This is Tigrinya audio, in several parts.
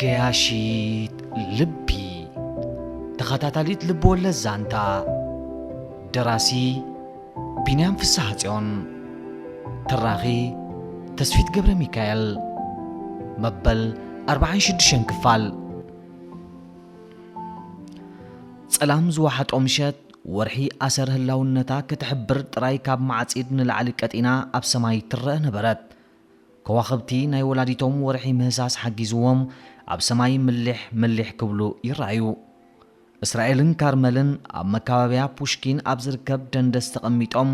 ገያሺት ልቢ፣ ተኸታታሊት ልቢ ወለድ ዛንታ። ደራሲ ቢንያም ፍስሓጽዮን። ተራኺ ተስፊት ገብረ ሚካኤል። መበል ኣርባዓን ሽዱሽተን ክፋል። ጸላም ዝወሓጦ ምሸት፣ ወርሒ ኣሰር ህላውነታ ክትሕብር ጥራይ ካብ ማዕጺድ ንላዕሊ ቀጢና ኣብ ሰማይ ትረአ ነበረት። ከዋኽብቲ ናይ ወላዲቶም ወርሒ ምህሳስ ሓጊዝዎም ኣብ ሰማይ ምሊሕ ምሊሕ ክብሉ ይረኣዩ። እስራኤልን ካርመልን ኣብ መካበብያ ፑሽኪን ኣብ ዝርከብ ደንደስ ተቐሚጦም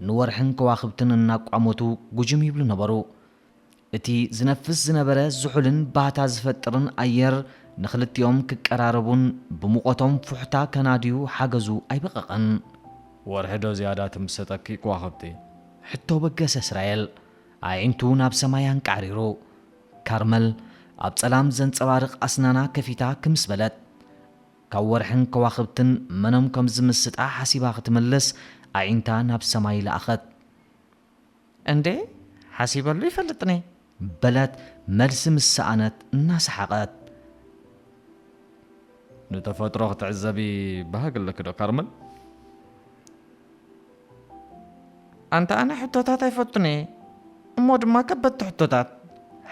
ንወርሕን ከዋኽብትን እናቋመቱ ጉጅም ይብሉ ነበሩ። እቲ ዝነፍስ ዝነበረ ዝሑልን ባህታ ዝፈጥርን ኣየር ንኽልቲኦም ክቀራረቡን ብሙቐቶም ፉሕታ ከናድዩ ሓገዙ ኣይበቐቐን። "ወርሒ ዶ ዝያዳ ትምሰጠኪ ከዋኽብቲ?" ሕቶ በገሰ እስራኤል፣ ኣዒንቱ ናብ ሰማይ ኣንቃዕሪሩ። ካርመል ኣብ ጸላም ዘንጸባርቕ ኣስናና ከፊታ ክምስ በለት። ካብ ወርሕን ከዋኽብትን መኖም ከም ዝምስጣ ሓሲባ ክትምልስ ኣዒንታ ናብ ሰማይ ለኣኸት። "እንዴ፣ ሓሲበሉ ይፈልጥኒ?" በለት መልሲ ምስ ሰኣነት እናሰሓቐት። "ንተፈጥሮ ክትዕዘቢ ባህጊ ኣለኪ ዶ ካርመል?" "ኣንታ ኣነ ሕቶታት ኣይፈቱን እየ፣ እሞ ድማ ከበድቲ ሕቶታት."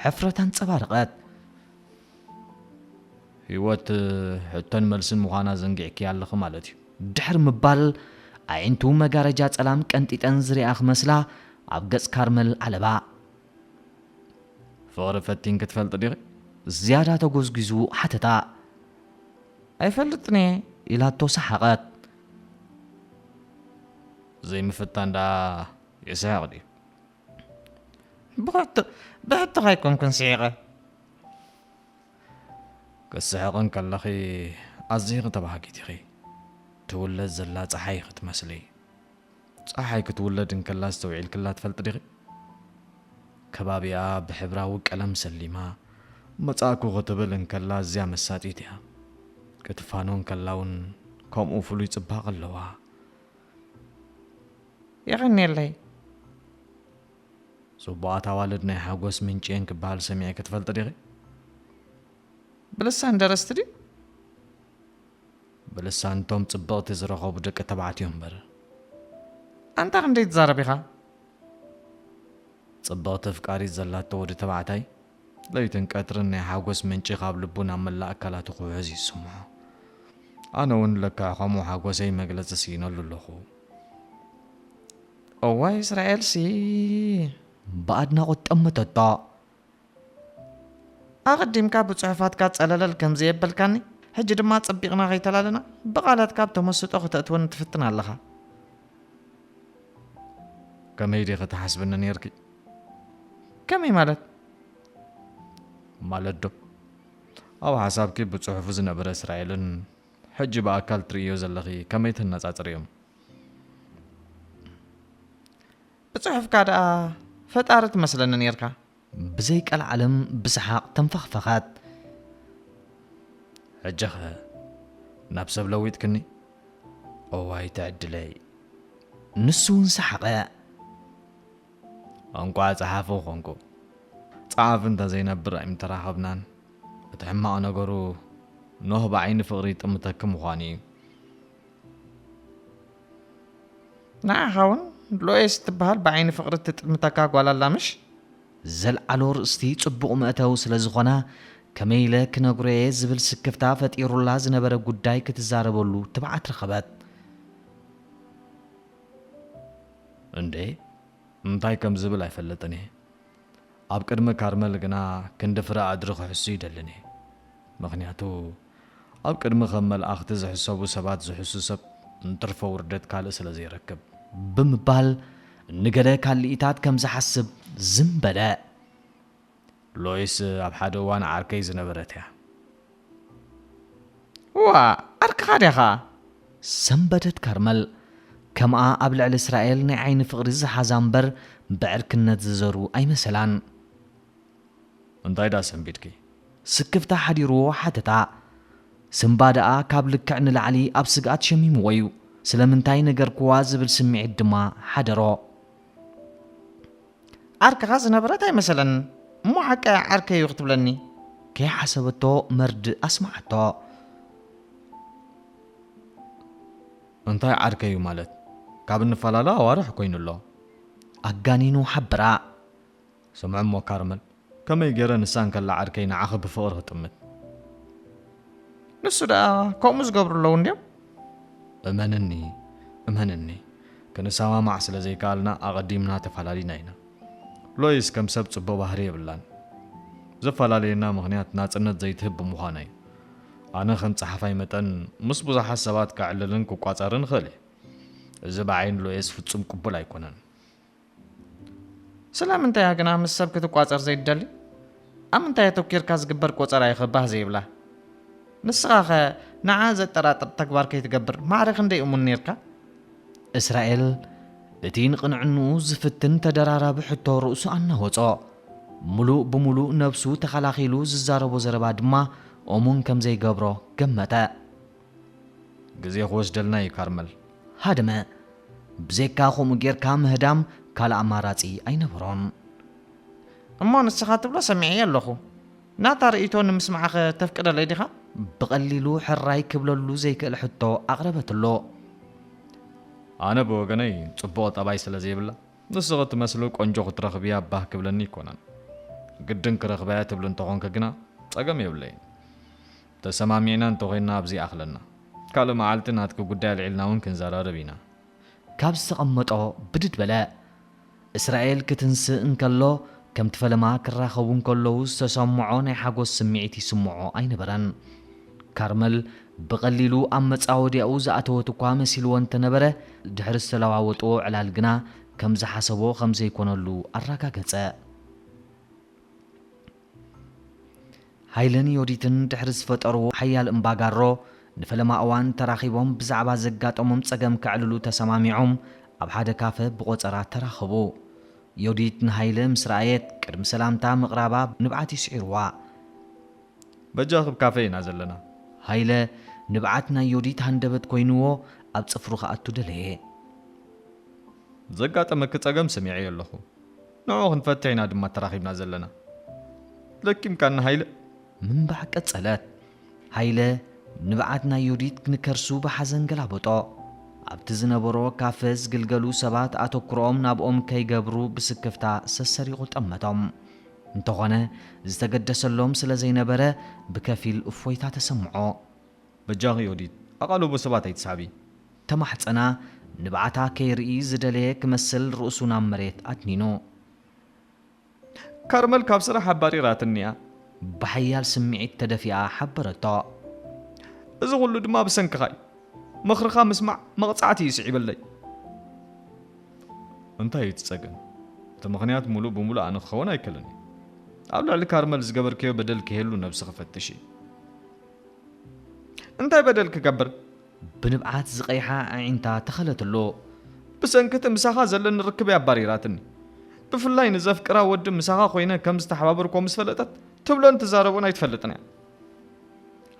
ሕፍረት ኣንጸባረቐት። "ህይወት ሕቶን መልስን ምዃና ዘንጊዕኪ ኣለኺ ማለት እዩ." ድሕሪ ምባል ኣዒንቱ መጋረጃ ጸላም ቀንጢጠን ዝሪኣ ክመስላ ኣብ ገጽ ካርመል ኣለባ። "ፍቕሪ ፈቲንኪ ትፈልጢ ዲኺ?" ዝያዳ ተጎዝጒዙ ሓተታ። "ኣይፈልጥን እየ" ኢላቶ ሰሓቐት። ዘይምፍታን ደኣ ይስሕቕ ድዩ? ብሕቶ-፣ ብሕቶኻ ኣይኮንኩን ስሒቐ። ክትስሕቒ እንከለኺ ኣዚኺ ተባሃጊት ኢኺ። ትውለድ ዘላ ጸሓይ ኢኺ ትመስሊ። ጸሓይ ክትውለድ እንከላ ኣስተውዒልክላ ትፈልጢ ዲኺ? ከባቢኣ ብሕብራዊ ቀለም ሰሊማ፣ መጻእኩ ክትብል እንከላ ኣዝያ መሳጢት እያ። ክትፋኖ እንከላ እውን ከምኡ ፍሉይ ጽባቐ ኣለዋ። የቐንየለይ። ጽቡቓት ኣዋልድ ናይ ሓጎስ ምንጪ እየን ክበሃል ሰሚዕኪ ትፈልጢ ዲኺ? ብልሳን ደረስቲ ድዩ? ብልሳን እቶም ጽብቕቲ ዝረኸቡ ደቂ ተባዕትዮ እምበር። ኣንታ ክንደይ ትዛረብ ኢኻ? ጽብቕቲ ኣፍቃሪት ዘላቶ ወዲ ተባዕታይ፣ ለይትን ቀትርን ናይ ሓጎስ ምንጪ ካብ ልቡ ናብ መላእ ኣካላቱ ክውሕዝ ይስምዖ። ኣነ እውን ልክዕ ከምኡ ሓጎሰይ መግለጺ ስኢነሉ ኣለኹ። እዋይ እስራኤልሲ! ብኣድናቖት ጠመተቶ። ኣቐዲምካ ብጽሑፋትካ ጸለለል ከም ዘየበልካኒ፣ ሕጂ ድማ ጸቢቕና ከይተላለና ብቓላትካ ኣብ ተመስጦ ከተእትወኒ ትፍትን ኣለኻ። ከመይ ዲኺ ትሓስብኒ ኔርኪ? ከመይ ማለት? ማለት ዶ፣ ኣብ ሓሳብኪ ብጽሑፉ ዝነበረ እስራኤልን ሕጂ ብኣካል ትርእዮ ዘለኺ ከመይ ተነጻጽርዮም? ብጽሑፍካ ደኣ ፈጣሪ ትመስለኒ ኔርካ። ብዘይ ቀልዓለም ብሰሓቕ ተንፈኽፈኸት። ሕጂኸ ናብ ሰብ ለዊጥክኒ? እዋይ ትዕድለይ። ንሱ እውን ሰሓቐ። እንቋዕ ጸሓፊ ኾንኩ። ጸሓፊ እንተ ዘይነብር ኣይምተራኸብናን። እቲ ሕማቕ ነገሩ፣ ኖህ ብዓይኒ ፍቕሪ ይጥምተኪ ምዃኑ እዩ። ንዓኻ እውን ሎኤስ ትበሃል ብዓይኒ ፍቕሪ ትጥምተካ ጓል ኣላ ምሽ? ዘልዓሎ ርእስቲ ጽቡቕ መእተዊ ስለ ዝኾና፣ ከመይ ኢለ ክነግሮ እየ ዝብል ስክፍታ ፈጢሩላ ዝነበረ ጉዳይ ክትዛረበሉ ትብዓት ረኸበት። እንዴ፣ እንታይ ከም ዝብል ኣይፈልጥን እየ። ኣብ ቅድሚ ካርመል ግና ክንዲ ፍረ ኣድሪ ክሕሱ ይደልን እየ። ምኽንያቱ፣ ኣብ ቅድሚ ከም መላእኽቲ ዝሕሰቡ ሰባት ዝሕሱ ሰብ እንትርፎ ውርደት ካልእ ስለ ዘይረክብ። ብምባል ንገለ ካልኢታት ከም ዝሓስብ ዝም በለ። ሎይስ ኣብ ሓደ እዋን ዓርከይ ዝነበረት እያ። ዋ፣ ዓርክኻ ዲኻ? ሰንበደት ካርመል። ከምኣ ኣብ ልዕሊ እስራኤል ናይ ዓይኒ ፍቕሪ ዝሓዛ እምበር ብዕርክነት ዝዘሩ ኣይመሰላን። እንታይ ደኣ ሰንቢድኪ? ስክፍታ ሓዲርዎ ሓተታ። ስምባ ደኣ ካብ ልክዕ ንላዕሊ ኣብ ስግኣት ሸሚምዎ እዩ። ስለምንታይ ነገርክዋ ዝብል ስምዒት ድማ ሓደሮ። ዓርክኻ ዝነበረት ኣይመሰለንን እሞ ሓቀይ ዓርከይ እዩ ክትብለኒ? ከይሓሰበቶ መርድእ ኣስምዓቶ። እንታይ ዓርከይ እዩ ማለት? ካብ እንፈላለ ኣዋርሕ ኮይኑ ኣሎ። ኣጋኒኑ ሓበራ። ስምዕ እሞ ካርመል፣ ከመይ ገይረ ንሳ እንከላ ዓርከይ ንዓኺ ብፍቕሪ ክጥምት? ንሱ ደኣ ከምኡ ዝገብሩ ኣለዉ እንድዮም? እመንኒ፣ እመንኒ፣ ክንሰማማዕ ስለ ዘይከኣልና ኣቐዲምና ተፈላለና ኢና። ሎይስ ከም ሰብ ጽቡቕ ባህሪ የብላን። ዘፈላለየና ምኽንያት ናጽነት ዘይትህብ ብምዃና እዩ። ኣነ ከም ጸሓፋይ መጠን ምስ ብዙሓት ሰባት ከዕልልን ክቋጸርን እኽእል እየ። እዚ ብዓይኒ ሎይስ ፍጹም ቅቡል ኣይኮነን። ስለምንታይ እያ ግና ምስ ሰብ ክትቋጸር ዘይትደሊ? ኣብ ምንታይ ኣተኲርካ ዝግበር ቆጸራ እዩ ኸባህ ዘይብላ? ንስኻኸ ንዓ ዘጠራጥር ተግባር ከይትገብር ማዕረ ክንደይ እሙን ኔርካ? እስራኤል እቲ ንቕንዕንኡ ዝፍትን ተደራራቢ ሕቶ ርእሱ ኣናወጾ። ምሉእ ብምሉእ ነብሱ ተኸላኺሉ ዝዛረቦ ዘረባ ድማ እሙን ከም ዘይገብሮ ገመተ። ግዜ ክወስደልና እዩ ካርመል። ሃደመ። ብዘይካ ከምኡ ጌርካ ምህዳም ካልእ ኣማራጺ ኣይነበሮን። እሞ ንስኻ ትብሎ ሰሚዐዮ ኣለኹ። ናታ ርእይቶ ንምስማዕኸ ተፍቅደለይ ዲኻ? ብቐሊሉ ሕራይ ክብለሉ ዘይክእል ሕቶ ኣቕረበትሉ። ኣነ ብወገነይ ጽቡቕ ጠባይ ስለ ዘይብላ፣ ንስኺ ትመስሊ ቆንጆ ክትረኽብያ ባህ ክብለኒ ኣይኮነን። ግድን ክረኽበያ ትብሊ እንተኾንኪ ግና ጸገም የብለይን። ተሰማሚዕና እንተኾይንና ኣብዚ ይኣኽለና። ካልእ መዓልቲ ናትኪ ጉዳይ ኣልዒልና እውን ክንዘራረብ ኢና። ካብ ዝተቐመጦ ብድድ በለ። እስራኤል ክትንስእ እንከሎ፣ ከምቲ ፈለማ ክራኸቡ እንከለዉ ዝተሰምዖ ናይ ሓጎስ ስምዒት ይስምዖ ኣይነበረን። ካርመል ብቐሊሉ ኣብ መጻወድያኡ ዝኣተወት እኳ መሲልዎ እንተነበረ፣ ድሕሪ ዝተለዋወጥዎ ዕላል ግና ከም ዝሓሰቦ ከም ዘይኮነሉ ኣረጋገጸ። ሃይለን ዮዲትን ድሕሪ ዝፈጠርዎ ሓያል እምባጋሮ፣ ንፈለማ እዋን ተራኺቦም ብዛዕባ ዘጋጠሞም ጸገም ከዕልሉ ተሰማሚዖም ኣብ ሓደ ካፈ ብቖጸራ ተራኸቡ። ዮዲት ንሃይለ ምስ ረኣየት፣ ቅድሚ ሰላምታ ምቕራባ ንብዓት ይስዒርዋ። በጃኺ ኣብ ካፈ ኢና ዘለና። ሃይለ ንብዓት ናይ ዮዲት ሃንደበት ኮይንዎ ኣብ ጽፍሩ ክኣቱ ደለየ። ዘጋጠመኪ ጸገም ሰሚዐዮ ኣለኹ። ንዕኡ ክንፈትሕ ኢና ድማ ተራኺብና ዘለና። ለኪምካኒ ሃይለ። ምንባዕ ቀጸለት። ሃይለ ንብዓት ናይ ዮዲት ንከርሱ ብሓዘን ገላበጦ። ኣብቲ ዝነበሮ ካፈ ዝግልገሉ ሰባት ኣተኩሮኦም ናብኦም ከይገብሩ ብስክፍታ ሰሰሪቑ ጠመቶም። እንተኾነ ዝተገደሰሎም ስለ ዘይነበረ ብከፊል እፎይታ ተሰምዖ። በጃኺ ዮዲት፣ ኣቓልቦ ሰባት ኣይትስሓቢ። ተማሕጸና። ንብዓታ ከይርኢ ዝደለየ ክመስል ርእሱ ናብ መሬት ኣድኒኑ። ካርመል ካብ ስራሕ ኣባሪራትኒ እያ። ብሓያል ስምዒት ተደፊኣ ሓበረቶ። እዚ ኹሉ ድማ ብሰንክኻ እዩ። ምኽርኻ ምስማዕ መቕጻዕቲ እዩ ስዒበለይ። እንታይ እዩ እቲ ጸገም? እቲ ምኽንያት ሙሉእ ብሙሉእ ኣነ ክኸውን ኣይክእልን እዩ። ኣብ ልዕሊ ካርመል ዝገበርክዮ በደል ክህሉ ነብስኺ ፈትሺ። እንታይ በደል ክገብር? ብንብዓት ዝቐይሓ ኣዒንታ ተኸለትሉ። ብሰንኪ እቲ ምሳኻ ዘለኒ ርክብ እያ ኣባሪራትኒ። ብፍላይ ንዘፍቅራ ወዲ ምሳኻ ኮይነ ከም ዝተሓባበርኮ ምስ ፈለጠት፣ ትብሎን ትዛረቦን ኣይትፈልጥን እያ።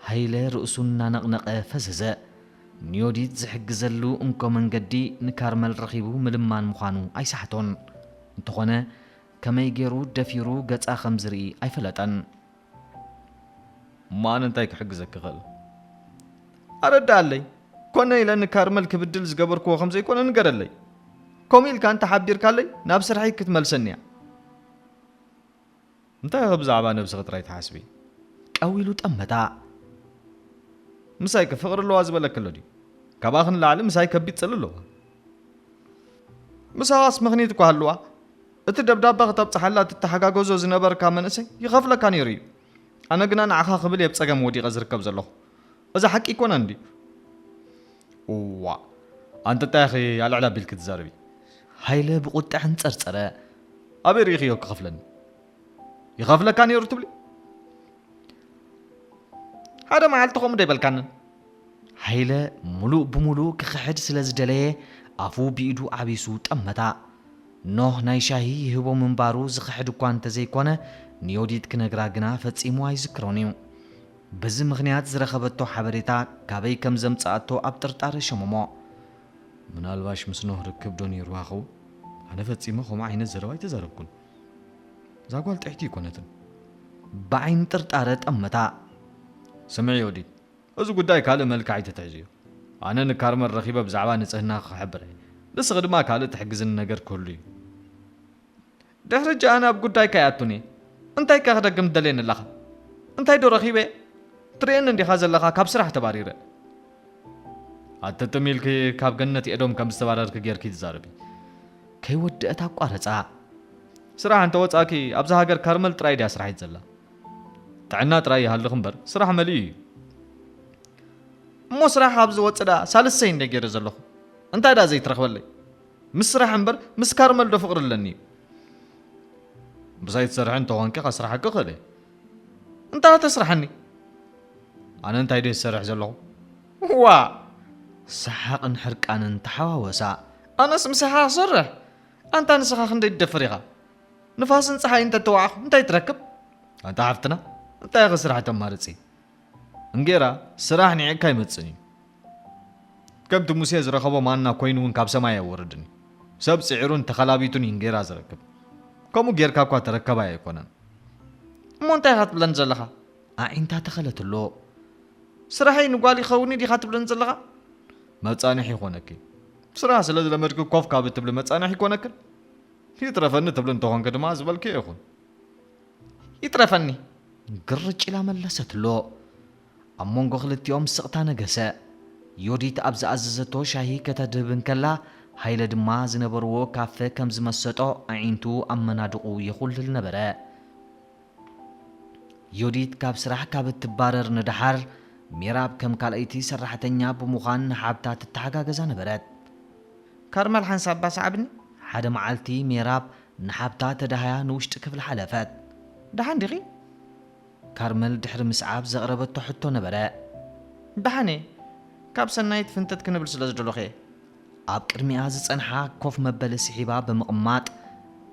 ሃይለ ርእሱ እናነቕነቐ ፈዘዘ። ንዮዲት ዝሕግዘሉ እንኮ መንገዲ ንካርመል ረኺቡ ምልማን ምዃኑ ኣይሰሓቶን። እንተኾነ፣ ከመይ ገይሩ ደፊሩ ገጻ ከም ዝርኢ ኣይፈለጠን። እሞ ኣነ እንታይ ክሕግዘኪ እኽእል? ኣረድኣለይ። ኮነ ኢለ ንካርመል ክብድል ዝገበርክዎ ከም ዘይኮነ ንገረለይ። ከምኡ ኢልካ እንተ ሓቢርካለይ፣ ናብ ስርሐይ ክትመልሰኒ እያ። እንታይ ኢኺ ብዛዕባ ነብስኺ ጥራይ ትሓስቢ? ቀው ኢሉ ጠመታ። ምሳይኪ ፍቕሪ ኣለዋ ዝበለኪ ኣሎ ድዩ? ካባኺ ንላዕሊ ምሳይ ከቢድ ጽልኢ ኣለዋ። ምሳኻስ ምኽኒት እኳ ሃልዋ፣ እቲ ደብዳበ ክተብጽሓላ እትተሓጋገዞ ዝነበርካ መንእሰይ ይኸፍለካ ነይሩ እዩ። ኣነ ግና ንዓኻ ክብል እየ ኣብ ጸገም ወዲቐ ዝርከብ ዘለኹ። እዚ ሓቂ ኣይኮነን ድዩ? እዋእ፣ ኣንቲ እንታይ ኢኺ ኣልዕል ኣቢልኪ ትዛረቢ? ሃይለ ብቑጥዐ ኣንጸርጸረ። ኣበይ ርኢኽዮ ክኸፍለኒ? ይኸፍለካ ነይሩ ትብሊ? ሓደ መዓልቲ ከምኡ ዶ ኣይበልካንን? ሃይለ ሙሉእ ብሙሉእ ክኽሕድ ስለ ዝደለየ ኣፉ ብኢዱ ዓቢሱ ጠመታ። ኖህ ናይ ሻሂ ይህቦ ምንባሩ ዝኽሕድ እኳ እንተዘይኮነ፣ ንዮዲት ክነግራ ግና ፈጺሙ ኣይዝክሮን እዩ። በዚ ምኽንያት ዝረኸበቶ ሓበሬታ ካበይ ከም ዘምጽኣቶ ኣብ ጥርጣረ ሸመሞ። ምናልባሽ ምስ ኖህ ርክብ ዶ ነይርዋ ኸውን? ኣነ ፈጺመ ከምኡ ዓይነት ዘረባ ኣይተዛረብኩን። እዛ ጓል ጥዕቲ ኣይኮነትን። ብዓይኒ ጥርጣረ ጠመታ። ስምዒ ዮዲት፣ እዚ ጉዳይ ካልእ መልክዕ ኣይትትሕዝዮ። ኣነ ንካርመል ረኺበ ብዛዕባ ንጽህና ክሕብር እየ። ንስኺ ድማ ካልእ ትሕግዝኒ ነገር ክህሉ እዩ። ድሕሪ ሕጂ ኣነ ኣብ ጉዳይካ ኣይኣቱን እየ። እንታይ ከ ክደግም ትደልየኒ ኣለኻ? እንታይ ዶ ረኺበ? ትርእየኒ እንዲኻ ዘለኻ ካብ ስራሕ ተባሪረ። ኣትጥም ኢልኪ ካብ ገነት ኤዶም ከም ዝተባረርኪ ጌርኪ ትዛረቢ። ከይወደአት ኣቋረጻ። ስራሕ እንተወጻእኪ ኣብዛ ሃገር ካርመል ጥራይ ድያ ስራሒት ዘላ? ጥዕና ጥራይ ይሃልኽ እምበር ስራሕ መሊኡ እዩ። እሞ ስራሕ ኣብ ዝወጽእ ደኣ ሳልሰይ እንደ ገይረ ዘለኹ እንታይ ደኣ ዘይትረኽበለይ? ምስ ስራሕ እምበር ምስ ካርመል ዶ ፍቕሪ ኣለኒ እዩ? ምሳይ ትሰርሒ እንተኾንኪ ከስርሓኪ እኽእል እየ። እንታይ ተስርሓኒ? ኣነ እንታይ ደይ ዝሰርሕ ዘለኹ? ዋ! ሰሓቕን ሕርቃንን ተሓዋወሳ። ኣነስ ምሳኻ ክሰርሕ? ኣንታ ንስኻ ክንደይ ትደፍር ኢኻ? ንፋስን ጸሓይ እንተተዋዕኹ እንታይ ትረክብ? ኣንታ ሓፍትና፣ እንታይ ኢኺ ስራሕ ተማርጺ? እንጌራ ስራሕ ንዒቕካ ኣይመጽእን እዩ። ከምቲ ሙሴ ዝረኸቦ ማና ኮይኑ እውን ካብ ሰማይ ኣይወርድን እዩ። ሰብ ጽዒሩን ተኸላቢቱን እዩ እንጌራ ዝረክብ። ከምኡ ጌርካ እኳ ተረከባይ ኣይኮነን። እሞ እንታይ ኢኻ ትብለኒ ዘለኻ? ኣዒንታ ተኸለትሎ። ስራሐይ ንጓል ይኸውን ዲኻ ትብለኒ ዘለኻ? መጻንሒ ይኾነኪ። ስራሕ ስለ ዝለመድኪ ኮፍ ካብ እትብሊ መጻንሒ ይኮነክን። ይትረፈኒ ትብሊ እንተኾንኪ ድማ ዝበልክዮ ይኹን። ይትረፈኒ። ግርጭ ኢላ መለሰትሎ። ኣብ መንጎ ክልቲኦም ስቕታ ነገሰ። ዮዲት ኣብ ዝኣዘዘቶ ሻሂ ከተድህብ እንከላ፣ ሃይለ ድማ ዝነበርዎ ካፈ ከም ዝመሰጦ ኣዒንቱ ኣብ መናድቑ የኹልል ነበረ። ዮዲት ካብ ስራሕ ካብ እትባረር ንደሓር፣ ሜራብ ከም ካልኣይቲ ሰራሕተኛ ብምዃን ንሓብታ ትተሓጋገዛ ነበረት። ካርመል ሓንሳብ ባስዓብኒ። ሓደ መዓልቲ ሜራብ ንሓብታ ተዳሃያ ንውሽጢ ክፍሊ ሓለፈት። ደሓን ዲኺ? ካርመል ድሕሪ ምስዓብ ዘቕረበቶ ሕቶ ነበረ። ደሓን እየ። ካብ ሰናይት ፍንትት ክንብል ስለ ዝደለኹ እየ። ኣብ ቅድሚኣ ዝጸንሓ ኮፍ መበሊ ስሒባ ብምቕማጥ፣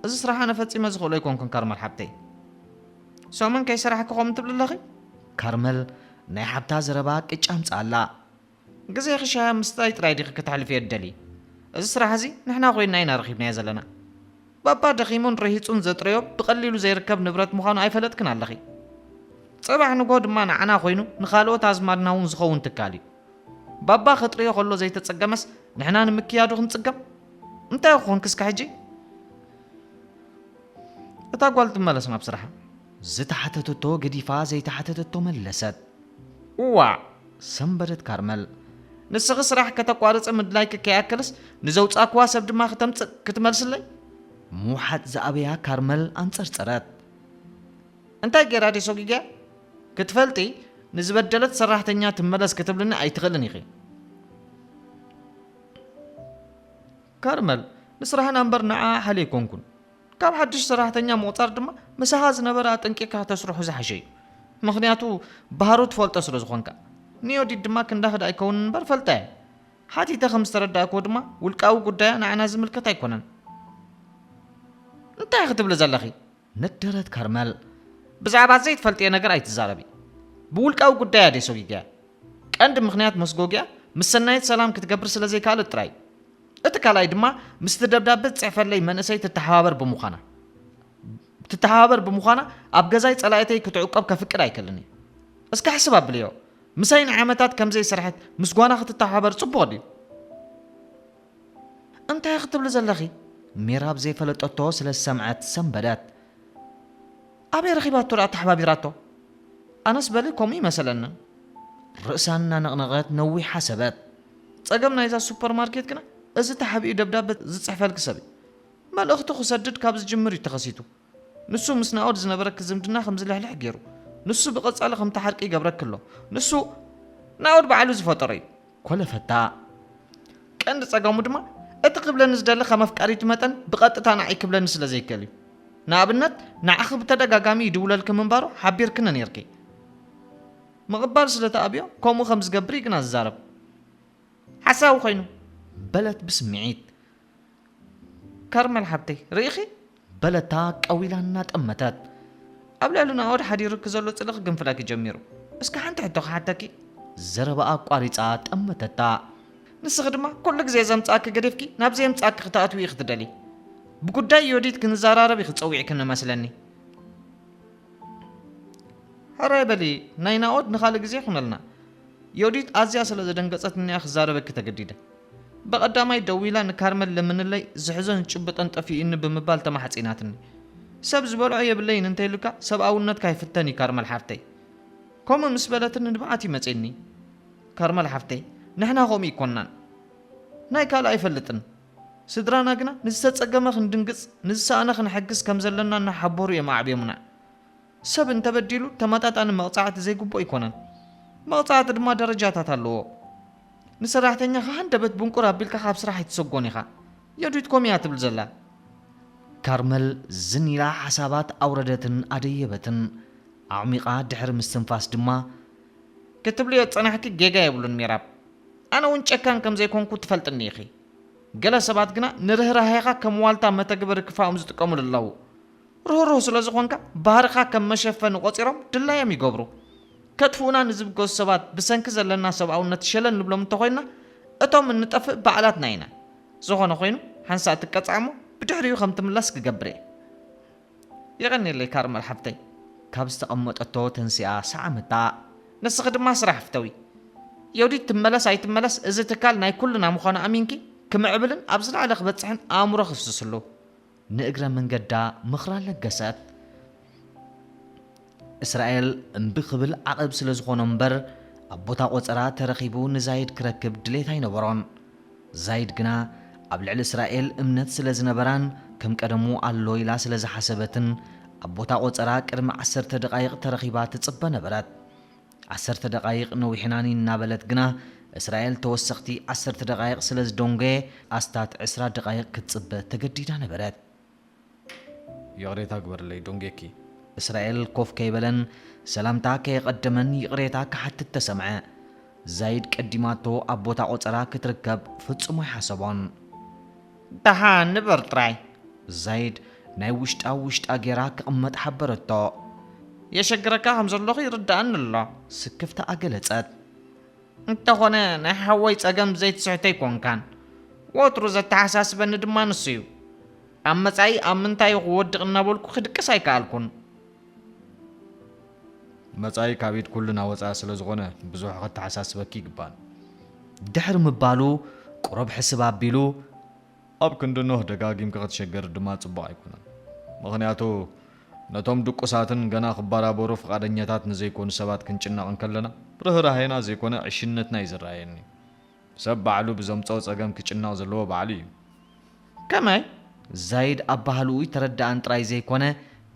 እዚ ስራሕ ኣነ ፈጺመ ዝኽእሎ ኣይኮንኩን ካርመል ሓብተይ። ሰሙን ከይሰራሕኪ ከምኡ ትብሊ ኣለኺ? ካርመል ናይ ሓብታ ዘረባ ቅጭ ኣምጽኣላ። ግዜኺ ሻሂ ምስታይ ጥራይ ዲኺ ከተሕልፍዮ ትደልዪ? እዚ ስራሕ እዚ ንሕና ኮይንና ኢና ረኺብናዮ ዘለና። ባባ ደኺሙን ርሂጹን ዘጥረዮ ብቐሊሉ ዘይርከብ ንብረት ምዃኑ ኣይፈለጥክን ኣለኺ። ጽባሕ ንግሆ ድማ ንዓና ኮይኑ ንኻልኦት ኣዝማድና እውን ዝኸውን ትካል እዩ። ባባ ከጥርዮ ከሎ ዘይተጸገመስ ንሕና ንምክያዱ ክንጽገም? እንታይ ክኾንኪ እስከ ሕጂ? እታ ጓል ትመለስ ናብ ስራሓ። ዝተሓተተቶ ገዲፋ ዘይተሓተተቶ መለሰት። እዋእ! ሰንበደት ካርመል። ንስኺ ስራሕ ከተቋርጺ ምድላይኪ ከይኣክልስ ንዘውጻእክዋ ሰብ ድማ ክተምጽእ ክትመልስለይ? ምውሓጥ ዝኣበያ ካርመል ኣንጸርጸረት። እንታይ ገይራ ድየ ሰጒገያ? ክትፈልጢ ንዝበደለት ሰራሕተኛ ትመለስ ክትብልኒ ኣይትኽእልን ኢኺ። ካርመል፣ ንስራሕና እምበር ንዓኣ ሓልየ ኣይኮንኩን። ካብ ሓድሽ ሰራሕተኛ ምቑጻር ድማ ምሳኻ ዝነበረ ኣጠንቂቕካ ከተስርሖ ዝሓሸ እዩ። ምኽንያቱ ባህሩ ትፈልጦ ስለ ዝኾንካ። ንዮዲት ድማ ክንዳኽዳ ኣይከውንን እምበር ፈልጣ እየ። ሓቲተ ከም ዝተረዳእክዎ ድማ ውልቃዊ ጉዳያ ንዓና ዝምልከት ኣይኮነን። እንታይ ክትብሊ ዘለኺ? ነደረት ካርመል። ብዛዕባ ዘይትፈልጥዮ ነገር ኣይትዛረቢ። ብውልቃዊ ጉዳያ ድየ ሰጒገያ? ቀንዲ ምኽንያት መስጎጊያ ምስ ሰናይት ሰላም ክትገብር ስለ ዘይከኣለት ጥራይ። እቲ ካልኣይ ድማ ምስቲ ደብዳበ ትጽሕፈለይ መንእሰይ ትተሓባበር ብምዃና። ትተሓባበር ብምዃና ኣብ ገዛይ ጸላእተይ ክትዕቆብ ከፍቅድ ኣይክእልን እየ። እስከ ሕስብ ኣብልዮ። ምሳይ ንዓመታት ከም ዘይሰርሐት ምስ ጓና ክትተሓባበር ጽቡቕ ድዩ? እንታይ ክትብሊ ዘለኺ? ሜራብ ዘይፈለጠቶ ስለ ዝሰምዐት ሰንበደት። ኣበይ ረኺባቶ ደኣ ተሓባቢራቶ? ኣነስ በሊ ከምኡ ይመሰለኒ። ርእሳ እናነቕነቐት ነዊሕ ሓሰበት። ጸገም ናይዛ ሱፐርማርኬት ግና እዚ ተሓቢኡ ደብዳበ ዝጽሕፈልኪ ሰብ እዩ። መልእኽቱ ክሰድድ ካብ ዝጅምር እዩ ተኸሲቱ። ንሱ ምስ ናኦድ ዝነበረኪ ዝምድና ከም ዝልሕልሕ ገይሩ። ንሱ ብቐጻሊ ከም ትሓርቂ ይገብረኪ ኣሎ። ንሱ ናኦድ ባዕሉ ዝፈጠሮ እዩ። ኮለፈታ። ቀንዲ ጸገሙ ድማ እቲ ክብለኒ ዝደሊ ከም ኣፍቃሪቱ መጠን ብቐጥታ ንዓይ ክብለኒ ስለ ዘይክእል እዩ። ንኣብነት ንዓኺ ብተደጋጋሚ ይድውለልኪ ምንባሩ ሓቢርክኒ ነይርኪ። ምቕባል ስለ ትኣብዮ ከምኡ ከም ዝገብር እዩ ግና ዝዛረብ። ሓሳዊ ኮይኑ። በለት ብስምዒት። ካርመል ሓብተይ ርኢኺ? በለታ ቀዊላ እናጠመተት። ኣብ ልዕሊ ናኦድ ሓዲሩኪ ዘሎ ጽልኢ ክግንፍለኪ ጀሚሩ። እስከ ሓንቲ ሕቶ ክሓተኪ? ዘረባኣ ኣቋሪጻ ጠመተታ። ንስኺ ድማ ኩሉ ግዜ ዘምጻእኪ ገዲፍኪ ናብ ዘየምጻእኪ ክትኣትዊ ኢኺ ትደልዪ። ብጉዳይ ዮዲት ክንዘራረብ ኢኺ ጸዊዕክኒ መስለኒ። ሕራይ በሊ፣ ናይ ናኦድ ንኻልእ ግዜ ይኹነልና። ዮዲት ኣዝያ ስለ ዘደንገጸትኒ እያ ክዛረበኪ ተገዲደ። ብቐዳማይ ደዊላ ንካርመል ለምንለይ ዝሕዞን ዝጭብጦን ጠፊኡኒ ብምባል ተማሕጺናትኒ። ሰብ ዝበልዖ የብለይን እንተይሉካ ሰብኣውነትካ ይፍተን እዩ ካርመል ሓፍተይ። ከምኡ ምስ በለትኒ ንብዓት እዩ መጺእኒ። ካርመል ሓፍተይ፣ ንሕና ከምኡ ኣይኮንናን። ናይ ካልእ ኣይፈልጥን። ስድራና ግና ንዝተጸገመ ክንድንግጽ፣ ንዝሰኣነ ክንሕግዝ ከም ዘለና እናሓበሩ እዮም ኣዕብዮምና። ሰብ እንተበዲሉ ተመጣጣኒ መቕጻዕቲ ዘይግብኦ ኣይኮነን። መቕጻዕቲ ድማ ደረጃታት ኣለዎ። ንሰራሕተኛኻ ሃንደበት ብንቁር ኣቢልካ ካብ ስራሕ ኣይትሰጎን ኢኻ። ዮዲት ከምኡ እያ ትብል ዘላ። ካርመል ዝን ኢላ ሓሳባት ኣውረደትን ኣደየበትን። ኣዕሚቓ ድሕሪ ምስትንፋስ ድማ፣ ክትብልዮ ዝጸናሕኪ ጌጋ የብሉን ሜራብ። ኣነ እውን ጨካን ከም ዘይኮንኩ ትፈልጥኒ ኢኺ። ገለ ሰባት ግና ንርህራሄኻ ከም ዋልታ መተግበሪ ክፋኦም ዝጥቀሙሉ ኣለዉ። ርህሩህ ስለ ዝኾንካ ባህርኻ ከም መሸፈኒ ቆጺሮም ድላዮም ይገብሩ። ከጥፍኡና ንዝብገሱ ሰባት ብሰንኪ ዘለና ሰብኣውነት ሸለል ንብሎም እንተኾይንና እቶም እንጠፍእ ባዕላትና ኢና። ዝኾነ ኮይኑ ሓንሳእ ትቀጻዕ እሞ ብድሕሪኡ ከም ትምለስ ክገብር እየ። የቐንየለይ ካርመል ሓፍተይ። ካብ ዝተቐመጠቶ ተንሲኣ ሰዓመታ። ንስኺ ድማ ስራሕ ፍተዊ። ዮዲት ትመለስ ኣይትመለስ እዚ ትካል ናይ ኩልና ምዃኑ ኣሚንኪ ክምዕብልን ኣብ ዝለዓለ ክበጽሕን ኣእምሮ ክፍስስሉ። ንእግረ መንገዳ ምኽራ ለገሰት። እስራኤል እምቢ ክብል ዓቐብ ስለ ዝኾኖ እምበር ኣብ ቦታ ቆጸራ ተረኺቡ ንዛይድ ክረክብ ድሌት ኣይነበሮን። ዛይድ ግና ኣብ ልዕሊ እስራኤል እምነት ስለ ዝነበራን ከም ቀደሙ ኣሎ ኢላ ስለ ዝሓሰበትን ኣብ ቦታ ቆጸራ ቅድሚ ዓሰርተ ደቓይቕ ተረኺባ ትጽበ ነበረት። ዓሰርተ ደቓይቕ ነዊሕናኒ እናበለት ግና እስራኤል ተወሰኽቲ ዓሰርተ ደቓይቕ ስለ ዝደንጎየ ኣስታት ዕስራ ደቓይቕ ክትጽበ ተገዲዳ ነበረት። ይቕሬታ ግበርለይ፣ ደንጌኪ። እስራኤል ኮፍ ከይበለን ሰላምታ ከየቐደመን ይቕሬታ ክሓትት ተሰምዐ። ዛይድ ቀዲማቶ ኣብ ቦታ ቆጸራ ክትርከብ ፍጹም ኣይሓሰቦን። ደሓን ንበር ጥራይ። ዛይድ ናይ ውሽጣ ውሽጣ ጌራ ክቕመጥ ሓበረቶ። የሸግረካ ከም ዘለኹ ይርድኣኒ ኣሎ። ስክፍታ ኣገለጸት። እንተኾነ ናይ ሓወይ ጸገም ዘይትስሕቶ ኣይኮንካን። ወትሩ ዘተሓሳስበኒ ድማ ንሱ እዩ። ኣብ መጻኢ ኣብ ምንታይ ክወድቕ እናበልኩ ክድቅስ ኣይከኣልኩን። መጻኢ ካብ ኢድ ኩልና ወጻኢ ስለ ዝኾነ ብዙሕ ከተሓሳስበኪ ይግባን። ድሕሪ ምባሉ ቁሩብ ሕስብ ኣቢሉ፣ ኣብ ክንዲ ኖህ ደጋጊምካ ክትሸገር ድማ ጽቡቕ ኣይኮነን። ምኽንያቱ ነቶም ድቁሳትን ገና ክበራበሩ ፍቓደኛታት ንዘይኮኑ ሰባት ክንጭነቕ እንከለና ርህራሄና ዘይኮነ ዕሽነትና እዩ ዝረኣየኒ። ሰብ ባዕሉ ብዘምጽኦ ጸገም ክጭነቕ ዘለዎ ባዕሉ እዩ። ከመይ? ዛይድ ኣባህልኡ ኣይተረድኣን ጥራይ ዘይኮነ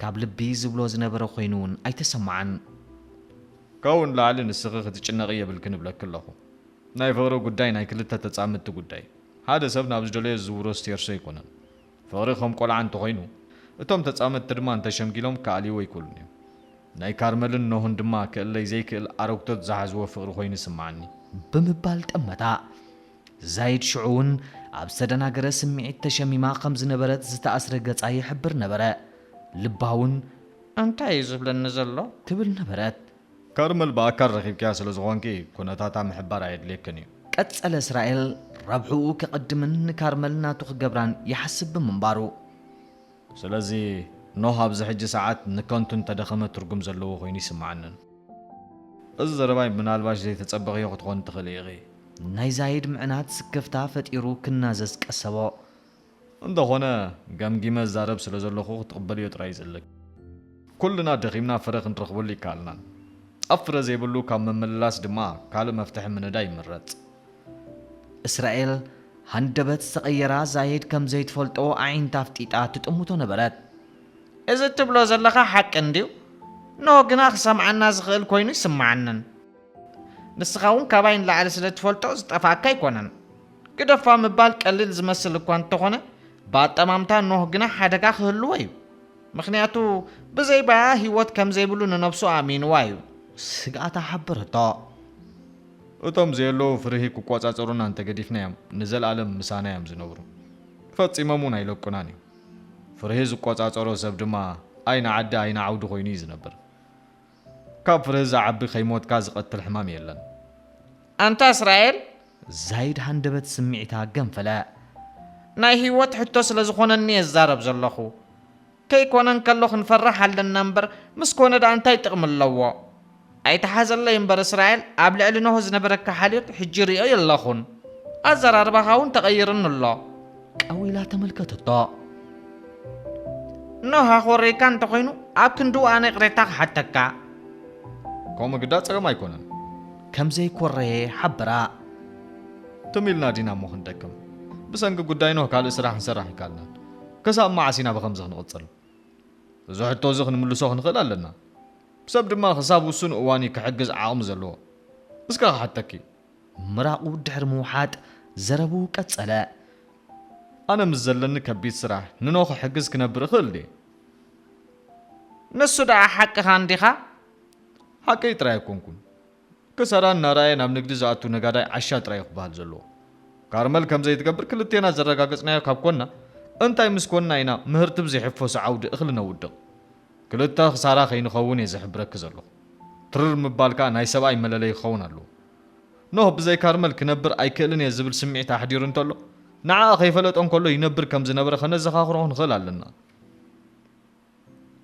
ካብ ልቢ ዝብሎ ዝነበረ ኮይኑ እውን ኣይተሰምዓን። ካብኡ ንላዕሊ ንስኺ ክትጭነቒ የብልክን እብለኪ ኣለኹ። ናይ ፍቕሪ ጉዳይ ናይ ክልተ ተጻመድቲ ጉዳይ። ሓደ ሰብ ናብ ዝደለዮ ዝዝውሮ ስቴርሶ ኣይኮነን። ፍቕሪ ከም ቆልዓ እንተኾይኑ እቶም ተጻመድቲ ድማ እንተሸምጊሎም ክኣልይዎ ኣይክእሉን እዮም። ናይ ካርመልን ኖህን ድማ ክእለይ ዘይክእል ኣረግቶት ዝሓዝዎ ፍቕሪ ኮይኑ ይስምዓኒ። ብምባል ጠመታ። ዛይድ ሽዑ እውን ኣብ ዝተደናገረ ስምዒት ተሸሚማ ከም ዝነበረት ዝተኣስረ ገጻ ይሕብር ነበረ። ልባ እውን እንታይ እዩ ዝብለኒ ዘሎ? ትብል ነበረት። ካርመል ብኣካል ረኺብክያ ስለ ዝኾንኪ ኩነታታ ምሕባር ኣየድልየክን እዩ። ቀጸለ እስራኤል ረብሕኡ ከቐድምን ንካርመል ናቱ ክገብራን ይሓስብ ብምንባሩ። ስለዚ ኖህ ኣብዚ ሕጂ ሰዓት ንከንቱ እንተደኸመ ትርጉም ዘለዎ ኮይኑ ይስምዓንን። እዚ ዘረባይ ምናልባሽ ዘይተጸበኽዮ ክትኾን ትኽእሊ ኢኺ። ናይ ዛይድ ምዕናት ስክፍታ ፈጢሩ ክናዘዝ ቀሰቦ። እንተኾነ ገምጊመ እዛረብ ስለ ዘለኹ ክትቕበልዮ ጥራይ እዩ ዘለኪ። ኩልና ደኺምና ፍረ ክንረኽበሉ ይከኣልናን። ኣብ ፍረ ዘይብሉ ካብ ምምልላስ ድማ ካልእ መፍትሒ ምንዳይ ይምረጽ። እስራኤል ሃንደበት ዝተቐየራ ዛይድ ከም ዘይትፈልጦ ኣዒንታ ኣፍጢጣ ትጥምቶ ነበረት። እዚ እትብሎ ዘለኻ ሓቂ እንድዩ። ኖህ ግና ክሰምዓና ዝኽእል ኮይኑ ይስምዓንን። ንስኻ እውን ካባይ ንላዕሊ ስለ ትፈልጦ ዝጠፍኣካ ኣይኮነን። ግደፋ ምባል ቀሊል ዝመስል እኳ እንተኾነ ብኣጠማምታ ኖህ ግና ሓደጋ ክህልዎ እዩ። ምኽንያቱ ብዘይ ባያ ህይወት ከም ዘይብሉ ንነብሱ ኣእሚንዋ እዩ። ስግኣታ ሓበረቶ። እቶም ዘየለዉ ፍርሂ ክቆጻጸሩና እንተገዲፍናዮም ንዘለኣለም ምሳና እዮም ዝነብሩ። ፈጺሞም እውን ኣይለቁናን እዮም። ፍርሂ ዝቆጻጸሮ ሰብ ድማ ኣይንዓዲ ኣይንዓውዲ ኮይኑ እዩ ዝነብር። ካብ ፍርሂ ዝዓቢ ከይሞትካ ዝቐትል ሕማም የለን። ኣንታ እስራኤል! ዛይድ ሃንደበት ስምዒታ ገንፈለ። ናይ ህይወት ሕቶ ስለ ዝኾነኒ እየ ዝዛረብ ዘለኹ። ከይኮነ እንከሎ ክንፈርሕ ኣለና እምበር ምስ ኮነ ደኣ እንታይ ጥቕሚ ኣለዎ? ኣይትሓዘለይ እምበር እስራኤል፣ ኣብ ልዕሊ ኖህ ዝነበረካ ሓልዮት ሕጂ ርእዮ የለኹን። ኣዘራርባኻ እውን ተቐይርኒ ኣሎ። ቀዊላ ተመልከተቶ። ኖህ ኣኾረይካ እንተኾይኑ፣ ኣብ ክንድኡ ኣነ ይቕሬታ ክሓተካ። ከምኡ ግዳ ጸገም ኣይኮነን። ከም ዘይኮረየ ሓበራ። ትም ኢልና ዲና እሞ ክንደክም? ብሰንኪ ጉዳይ ኖህ ካልእ ስራሕ ክንሰርሕ ኣይከኣልናን። ክሳብ መዓስ ኢና ብኸምዚ ክንቕጽል? እዚ ሕቶ እዚ ክንምልሶ ክንኽእል ኣለና። ሰብ ድማ ክሳብ ውሱን እዋን እዩ ክሕግዝ ዓቕሚ ዘለዎ። እስከ ክሓተኪ። ምራቑ ድሕሪ ምውሓጥ ዘረብኡ ቀጸለ። ኣነ ምስ ዘለኒ ከቢድ ስራሕ ንኖህ ክሕግዝ ክነብር እኽእል ድየ? ንሱ ደኣ ሓቅኻ እንዲኻ? ሓቀይ ጥራይ ኣይኮንኩን። ክሰራ እናረኣየ ናብ ንግዲ ዝኣቱ ነጋዳይ ዓሻ ጥራይ እዩ ክበሃል ዘለዎ። ካርመል ከም ዘይትገብር ክልቴና ዘረጋገጽናዮ ካብ ኮንና፣ እንታይ ምስ ኮንና ኢና ምህርቲ ብዘይሕፈሶ ዓውዲ እኽሊ ነውድቕ? ክልተ ክሳራ ከይንኸውን እየ ዝሕብረኪ ዘለኹ። ትርር ምባል ከኣ ናይ ሰብኣይ መለለዪ ክኸውን ኣለዎ። ኖህ ብዘይ ካርመል ክነብር ኣይክእልን እየ ዝብል ስምዒት ኣሕዲሩ እንተሎ፣ ንዓኣ ከይፈለጦ እንከሎ ይነብር ከም ዝነበረ ከነዘኻኽሮ ክንኽእል ኣለና።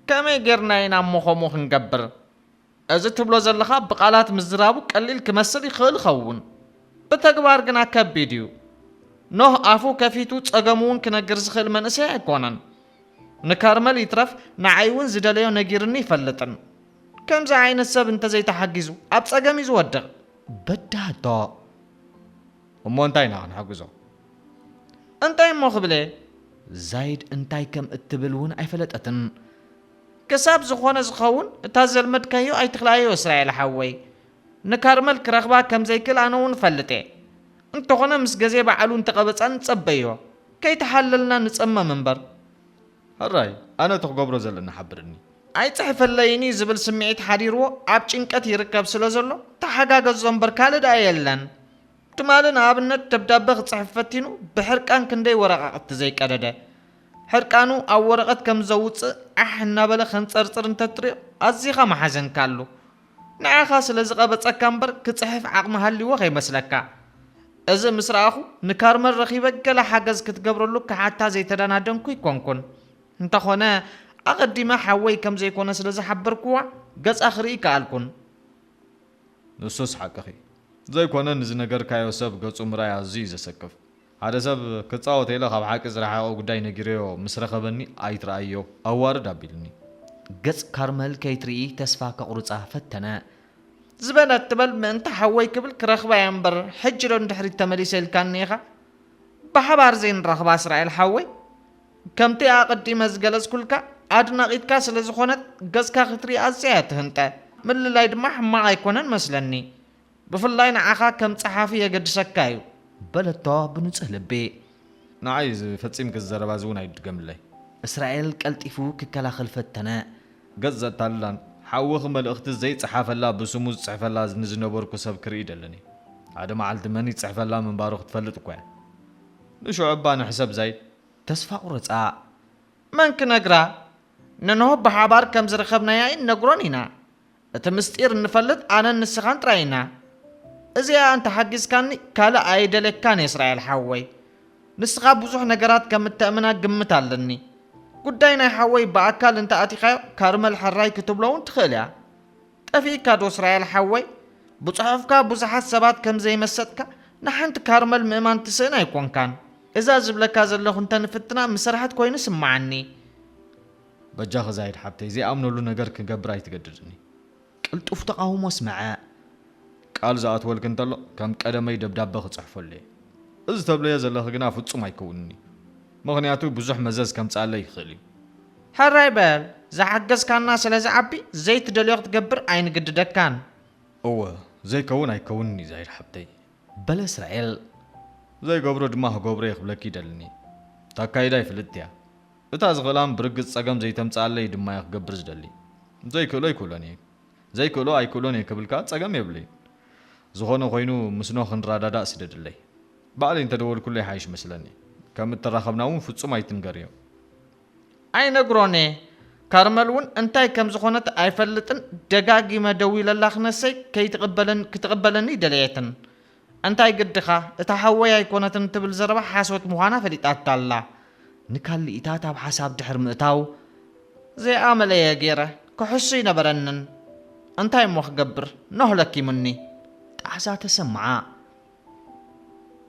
ከመይ ጌርና ኢና እሞ ከምኡ ክንገብር? እዚ ትብሎ ዘለኻ ብቓላት ምዝራቡ ቀሊል ክመስል ይኽእል ይኸውን፣ ብተግባር ግና ከቢድ እዩ። ኖህ ኣፉ ከፊቱ ጸገሙ እውን ክነግር ዝኽእል መንእሰይ ኣይኮነን። ንካርመል ይትረፍ ንዓይ እውን ዝደለዮ ነጊርኒ ይፈልጥን። ከምዚ ዓይነት ሰብ እንተዘይተሓጊዙ ኣብ ጸገም እዩ ዝወድቕ። በዳህቶ። እሞ እንታይ ኢና ክንሕግዞ? እንታይ እሞ ክብለ? ዛይድ እንታይ ከም እትብል እውን ኣይፈለጠትን። ክሳብ ዝኾነ ዝኸውን እታ ዘልመድካዮ ኣይትኽልኣዮ እስራኤል ሓወይ። ንካርመል ክረኽባ ከም ዘይክእል ኣነ እውን እፈልጥ እየ። እንተኾነ ምስ ገዜ ባዕሉ እንተቐበጻ ንጸበዮ። ከይተሓለልና ንጸመም እምበር። ሕራይ፣ ኣነ እቲ ክገብሮ ዘለኒ ሓብርኒ። ኣይጽሕፈለይን እዩ ዝብል ስምዒት ሓዲርዎ ኣብ ጭንቀት ይርከብ ስለ ዘሎ ተሓጋገዞ እምበር ካልእ ደኣ የለን። ትማሊ ንኣብነት ደብዳበ ክጽሕፍ ፈቲኑ ብሕርቃን ክንደይ ወረቓቕቲ ዘይቀደደ። ሕርቃኑ ኣብ ወረቐት ከም ዘውጽእ ዓሕ እናበለ ከንጸርጽር እንተትሪኦ ኣዚኻ ምሓዘንካሉ። ንዓኻ ስለ ዝቐበጸካ እምበር ክጽሕፍ ዓቕሚ ሃልይዎ ከይመስለካ። እዚ ምስ ረኣኹ ንካርመል ረኺበ ገለ ሓገዝ ክትገብረሉ ክሓታ ዘይተደናደንኩ ኣይኮንኩን። እንተኾነ ኣቐዲመ ሓወይ ከም ዘይኮነ ስለ ዝሓበርክዋ ገጻ ክርኢ ከኣልኩን። ንሱስ ሓቅኺ። ዘይኮነ ንዝነገርካዮ ሰብ ገጹ ምርኣይ ኣዝዩ እዩ ዘሰክፍ። ሓደ ሰብ ክጻወት ኢለ ካብ ሓቂ ዝረሓቐ ጉዳይ ነጊረዮ ምስ ረኸበኒ ኣይትረኣዮ ኣዋርድ ኣቢሉኒ። ገጽ ካርመል ከይትርኢ ተስፋ ከቑርጻ ፈተነ። ዝበለት ትበል ምእንቲ ሓወይ ክብል ክረኽባ እየ እምበር ሕጂ ዶ ንድሕሪት ተመሊሰ ኢልካኒ ኢኻ? ብሓባር ዘይንራኽባ እስራኤል ሓወይ? ከምቲ ኣቐዲመ ዝገለጽኩልካ ኣድናቒትካ ስለ ዝኾነት ገጽካ ክትርኢ ኣዝያ እያ ትህንጠ። ምልላይ ድማ ሕማቕ ኣይኮነን መስለኒ። ብፍላይ ንዓኻ ከም ጸሓፊ የገድሰካ እዩ። በለቶ ብንጹህ ልቢ። ንዓይ እዚ ፈጺምኪ እዚ ዘረባ እዚ እውን ኣይድገምለይ። እስራኤል ቀልጢፉ ክከላኸል ፈተነ። ገጽ ዘታልላን ሓውኺ መልእኽቲ ዘይጸሓፈላ ብስሙ ዝጽሕፈላ ንዝነበርኩ ሰብ ክርኢ ደለኒ። ሓደ መዓልቲ መን ይጽሕፈላ ምንባሩ ክትፈልጥ እኳ እያ። ንሽዑ እባ ንሕሰብ ዛይድ። ተስፋ ቁረጻ። መን ክነግራ? ንኖህ ብሓባር ከም ዝረኸብናያ ኣይንነግሮን ኢና። እቲ ምስጢር እንፈልጥ ኣነን ንስኻን ጥራይ ኢና። እዚኣ እንተሓጊዝካኒ ካልእ ኣይደልየካን እየ እስራኤል ሓወይ። ንስኻ ብዙሕ ነገራት ከም እተእምና ግምት ኣለኒ። ጉዳይ ናይ ሓወይ ብኣካል እንተ ኣቲኻዮ ካርመል ሕራይ ክትብሎ እውን ትኽእል እያ። ጠፊእካ ዶ እስራኤል ሓወይ? ብጽሑፍካ ብዙሓት ሰባት ከም ዘይመሰጥካ ንሓንቲ ካርመል ምእማን ትስእን ኣይኮንካን። እዛ ዝብለካ ዘለኹ እንተ ንፍትና ምሰርሐት ኮይኑ ስምዓኒ። በጃኺ ዛይድ ሓብተይ ዘይኣምነሉ ነገር ክገብር ኣይትገድድኒ። ቅልጡፍ ተቓውሞ ኣስመዐ። ቃል ዝኣትወልኪ እንተሎ ከም ቀደመይ ደብዳበ ክጽሕፈሉ እየ። እዚ ተብለዮ ዘለኺ ግና ፍጹም ኣይከውንን እዩ። ምኽንያቱ ብዙሕ መዘዝ ከምጽኣለይ ይኽእል እዩ። ሕራይ በል፣ ዝሓገዝካና ስለ ዝዓቢ ዘይትደልዮ ክትገብር ኣይንግድደካን። እወ፣ ዘይከውን ኣይከውንን እዩ ዛይድ ሓብተይ። በለ እስራኤል። ዘይገብሮ ድማ ክገብሮ እየ ክብለኪ ይደልኒ። እታ ኣካይዳይ ፍልጥቲ እያ። እታ ዝኽእላን ብርግጽ ጸገም ዘይተምጽኣለይ ድማ እየ ክገብር ዝደሊ። ዘይክእሎ ኣይክእሎን እየ። ዘይክእሎ ኣይክእሎን እየ ክብል ከኣ ጸገም የብለይን። ዝኾነ ኮይኑ ምስ ኖህ ክንረዳዳእ ስደድለይ። ባዕለይ እንተደወልኩለይ ሓይሽ መስለኒ። ከም እተራኸብና እውን ፍጹም ኣይትንገርዮ። ኣይነግሮን እየ። ካርመል እውን እንታይ ከም ዝኾነት ኣይፈልጥን፣ ደጋጊመ ደዊለላ ክነሰይ ከይትቕበለን-፣ ክትቕበለኒ ደለየትን። እንታይ ግድኻ፣ እታ ሓወይ ኣይኮነትን ትብል ዘረባ ሓሶት ምዃና ፈሊጣታ ኣላ። ንካልኢታት ኣብ ሓሳብ ድሕሪ ምእታው፣ ዘይኣመለየ ገይረ ክሕሱ ኣይነበረንን። እንታይ እሞ ክገብር፣ ኖህ ለኪሙኒ። ጣዕሳ ተሰምዓ።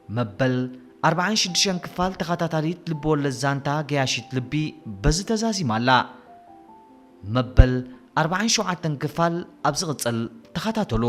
መበል ኣርባዓን ሽዱሽተን ክፋል ተኸታታሊት ልብወለድ ዛንታ ገያሺት ልቢ በዚ ተዛዚማ ኣላ። መበል ኣርባዓን ሸውዓተን ክፋል ኣብ ዝቕጽል ተኸታተሉ።